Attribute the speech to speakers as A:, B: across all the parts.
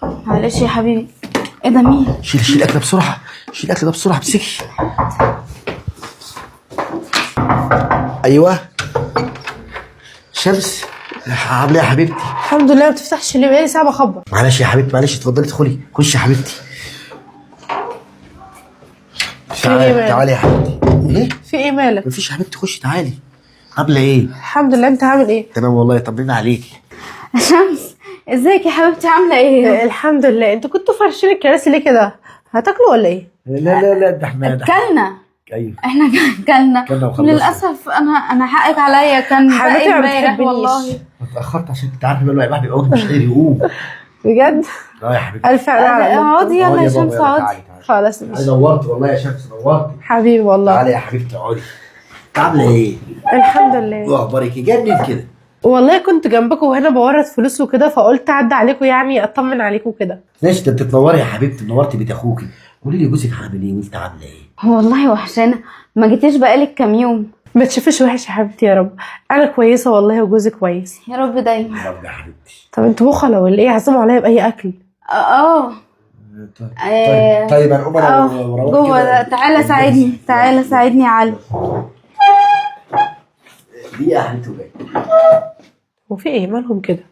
A: معلش يا حبيبي. ايه ده؟ مين؟
B: شيل شيل الاكل بسرعة، شيل الاكل ده بسرعة، امسكي. ايوه شمس، عامله ايه يا حبيبتي؟
C: الحمد لله. ما بتفتحش ليه؟ بقالي ساعة بخبط.
B: معلش يا حبيبتي معلش، اتفضلي ادخلي، خشي يا حبيبتي. تعالي
C: إيه مالك؟
B: تعالي يا حبيبتي. ايه؟
C: في ايه مالك؟
B: مفيش يا حبيبتي، خشي تعالي. عامله ايه؟
C: الحمد لله، انت عامل ايه؟
B: تمام والله، طمنا عليكي.
A: شمس، ازيك يا حبيبتي؟ عامله ايه؟
C: الحمد لله. انتوا كنتوا فرشين الكراسي ليه كده؟ هتاكلوا ولا ايه؟
B: لا لا لا، ده احنا
A: اكلنا.
B: ايوه
A: احنا اكلنا.
B: اكلنا وخلصنا.
A: للاسف انا حقك عليا، كان باقي
C: حبيبتي ما
A: امبارح
C: بتحبنيش.
A: والله.
B: اتاخرت عشان انت عارفه بقى الواحد بيبقى مش قادر يقوم.
C: بجد؟
B: لا يا حبيبتي.
C: الف عيني على قلبك.
A: اقعدي يلا
B: اقعدي
A: يا
B: بابا،
A: شمس،
B: يلا
A: اقعدي.
B: تعالي تعالي.
C: خلاص
B: انا
C: ماشي.
B: نورت والله يا شمس، نورتي.
C: حبيبي والله.
B: تعالي يا حبيبتي اقعدي. انت عامله ايه؟
C: الحمد لله.
B: واخبارك ايه؟ جاية منين كده؟
C: والله كنت جنبكم وهنا بورد فلوس وكده، فقلت اعدي عليكم يعني اطمن عليكم كده.
B: ماشي، ده انت تنوري يا حبيبتي، نورتي بيت اخوكي. قولي لي جوزك عامل ايه وانت عامله ايه؟
A: والله وحشانه، ما جيتيش بقالك كام يوم.
C: ما تشوفيش وحش يا حبيبتي يا رب. انا كويسة والله وجوزي كويس.
A: يا رب دايما.
B: يا رب يا حبيبتي.
C: طب انتوا بخلة ولا ايه؟ عزموا عليا باي اكل.
A: اه.
B: طيب
A: آه.
B: طيب، طيب هنقوم انا
A: اه
B: وروان
A: جوه
B: كده.
A: ده. تعالى ساعدني، تعالى ساعدني يا علي.
B: دقيقة يا حبيبتي وجاي.
C: هو في ايه مالهم كده؟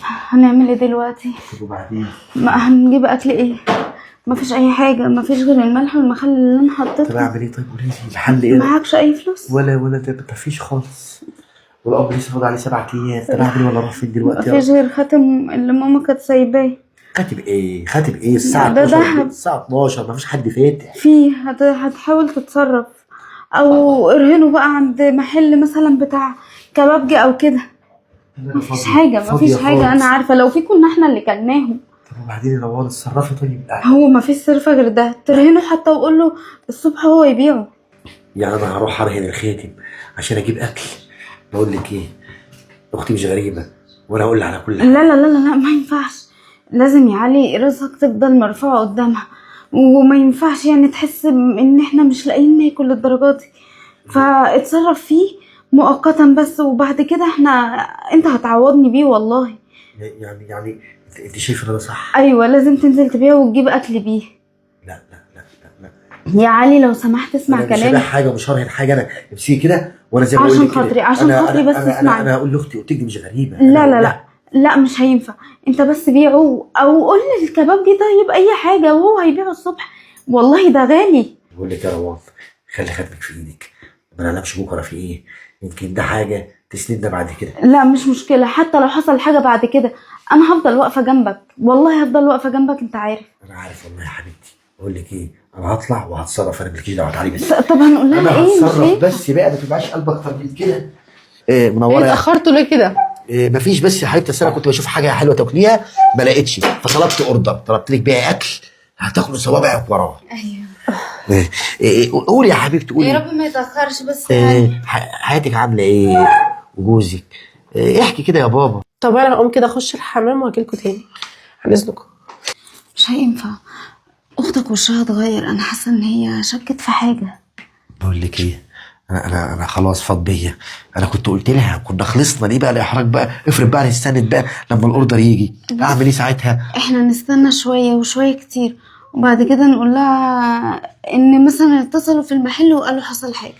A: هنعمل ايه دلوقتي؟
B: طب وبعدين؟
A: ما هنجيب اكل ايه؟ ما فيش اي حاجة، ما فيش غير الملح والمخلل اللي انا
B: طب
A: حطيته.
B: اعمل ايه طيب؟ قولي لي الحل ايه؟
A: معكش اي فلوس؟
B: ولا ده ما فيش خالص. والاب لسه فاضل عليه 7 ايام، طب اعمل ايه ولا اروح فين
A: ما
B: دلوقتي؟
A: فيش غير خاتم اللي ماما كانت سايباه.
B: خاتم ايه؟ خاتم ايه؟ الساعة
A: ده
B: 12
A: دهب.
B: الساعة 12 ما فيش حد فاتح.
A: في هتحاول تتصرف، او ارهنه بقى عند محل مثلا بتاع كبابجي او كده. مفيش حاجة، مفيش حاجة. انا عارفه لو في كنا احنا اللي كلناهم.
B: طب وبعدين يا روان اتصرفي طيب.
A: هو مفيش صرفه غير ده، ترهنه حتى وقول له الصبح هو يبيعه.
B: يعني انا هروح ارهن الخاتم عشان اجيب اكل؟ بقول لك ايه، اختي مش غريبة وانا هقول لها على كل حاجة.
A: لا لا لا لا لا، ما ينفعش. لازم يا علي رزقك تفضل مرفوعة قدامها، وما ينفعش يعني تحس ان احنا مش لاقيين ناكل للدرجة دي. فاتصرف فيه مؤقتا بس، وبعد كده احنا انت هتعوضني بيه والله.
B: يعني انت شايفه ان ده صح؟
A: ايوه، لازم تنزل تبيعه وتجيب اكل بيه.
B: لا لا لا لا لا،
A: يا علي لو سمحت اسمع
B: انا مش هبيع
A: كلامي.
B: حاجة ومش هرهن حاجة. انا امسكي كده وانا زي ما بقول
A: عشان
B: لك كده.
A: خاطري، عشان خاطري بس اسمعني.
B: انا هقول لاختي، قلت لك دي مش غريبة.
A: لا
B: أنا
A: لا
B: هقول
A: لا
B: لها.
A: لا، مش هينفع. انت بس بيعه او قول للكبابجي طيب اي حاجة وهو هيبيعه الصبح. والله ده غالي.
B: بقول لك يا روان، خلي خاتمك في ايدك، ما نعلمش بكره في ايه، يمكن ده حاجة تسندنا بعد كده.
A: لا مش مشكلة، حتى لو حصل حاجة بعد كده أنا هفضل واقفة جنبك، والله هفضل واقفة جنبك، أنت عارف.
B: انا عارف والله يا حبيبتي. بقول لك ايه، انا هطلع وهتصرف، انا مالكيش دعوه، تعالي بس.
A: طب هنقول لها
B: انا
A: إيه؟ مش
B: هتصرف
A: هينفع.
B: بس بقى، ما تبقاش قلبك اكتر من كده. ايه
C: ايه
B: منورة يا
C: اتاخرتوا ليه كده؟
B: إيه مفيش بس يا حبيبتي، أصل انا كنت بشوف حاجة حلوة تاكليها ما لقيتش، فطلبت order، طلبت لك بقى اكل هتاكلوا صوابعك وراه.
A: أيوه.
B: إيه إيه قولي يا حبيبتي، قولي.
A: يا رب ما يتأخرش بس.
B: إيه حياتك عامله ايه وجوزك؟ إيه احكي كده يا بابا.
C: طب انا هقوم كده اخش الحمام واجيلكوا تاني، عن اذنكم.
A: مش هينفع، أختك وشها اتغير، أنا حاسة إن هي شكت في حاجة.
B: بقول لك ايه، انا خلاص فاض بيا. انا كنت قلت لها كنا خلصنا، ليه بقى الاحراج بقى؟ افرض بقى نستند بقى لما ال order يجي، اعمل ايه ساعتها؟
A: إحنا نستنى شوية وشوية كتير، وبعد كده نقول لها إن مثلا اتصلوا في المحل وقالوا حصل حاجة.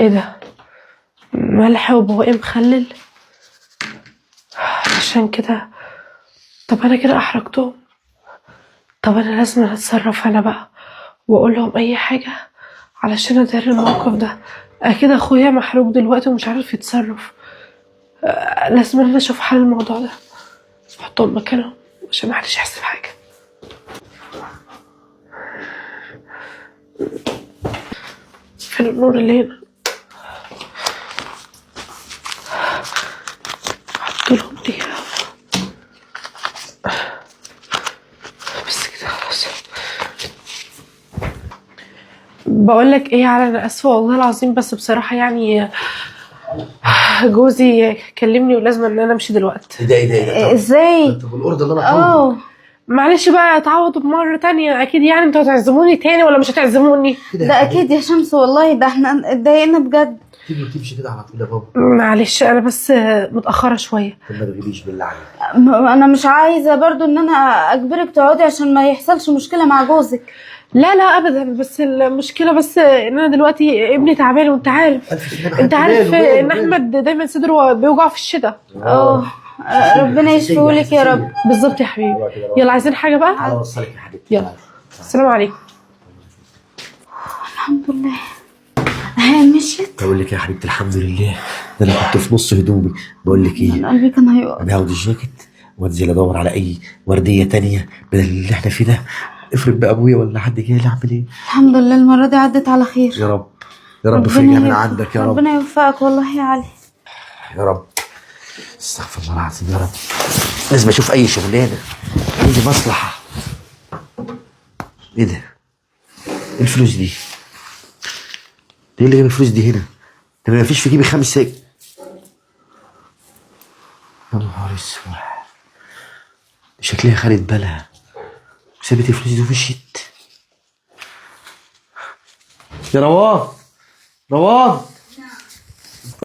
C: ايه ده؟ ملح وبواقي مخلل؟ عشان كده. طب انا كده احرجتهم. طب انا لازم اتصرف انا بقى واقول لهم اي حاجة علشان اداري الموقف ده. اكيد اخويا محروق دلوقتي ومش عارف يتصرف. لازم انا اشوف حل الموضوع ده، احطهم مكانهم عشان محدش يحس بحاجة. فين النور اللي هنا؟ احط لهم دي بس كده خلاص. بقول لك ايه يا علي، انا اسفه والله العظيم، بس بصراحة يعني جوزي كلمني ولازم ان انا امشي دلوقتي.
B: ايه ده ايه ده ايه ده؟
A: إزاي؟
B: طب ال order اللي انا طالبه؟
A: اه.
C: معلش بقى، اتعوضوا بمرة تانية اكيد. يعني انتوا هتعزموني تاني ولا مش هتعزموني؟
B: كده
A: ده اكيد يا شمس والله، ده احنا اتضايقنا بجد.
B: تيجي وتمشي كده على طول يا بابا.
C: معلش انا بس متاخرة شوية.
B: طب ما تغيبيش بالله عليك.
A: انا مش عايزه برضو ان انا اجبرك تقعدي عشان ما يحصلش مشكلة مع جوزك.
C: لا لا ابدا، بس المشكلة بس ان انا دلوقتي ابني تعبان، وانت عارف،
B: ألف سلامة.
C: انت عارف
B: ماله؟
C: ان احمد دايما صدره بيوجعه في الشتاء.
A: اه، ربنا يشفيهولك يا رب.
C: بالظبط يا حبيبي. يلا عايزين حاجة بقى؟
B: تعالى اوصلك يا حبيبتي.
C: يلا. السلام عليكم.
A: الحمد لله هي مشيت.
B: بقول لك يا حبيبتي الحمد لله، ده انا كنت في نص هدومي. بقول لك ايه،
A: انا قلبي كان هيقف.
B: انا هاخد الجاكيت وانزل ادور على اي وردية تانية بدل اللي احنا فيه ده. افرض بقى ابويا ولا حد جاي لي، اعمل ايه؟
A: الحمد لله المرة دي عدت على خير.
B: يا رب يا رب فرجها من عندك يا رب.
A: ربنا يوفقك والله يا علي.
B: يا رب، استغفر الله العظيم يا رب. لازم اشوف اي شغلانة، اي مصلحة. ايه ده؟ ايه الفلوس دي؟ ده ايه اللي جاب الفلوس دي هنا؟ ده ما فيش في جيبي 5. يا نهار اسود، شكلها خدت بالها وسابت الفلوس دي ومشيت. يا روان، روان،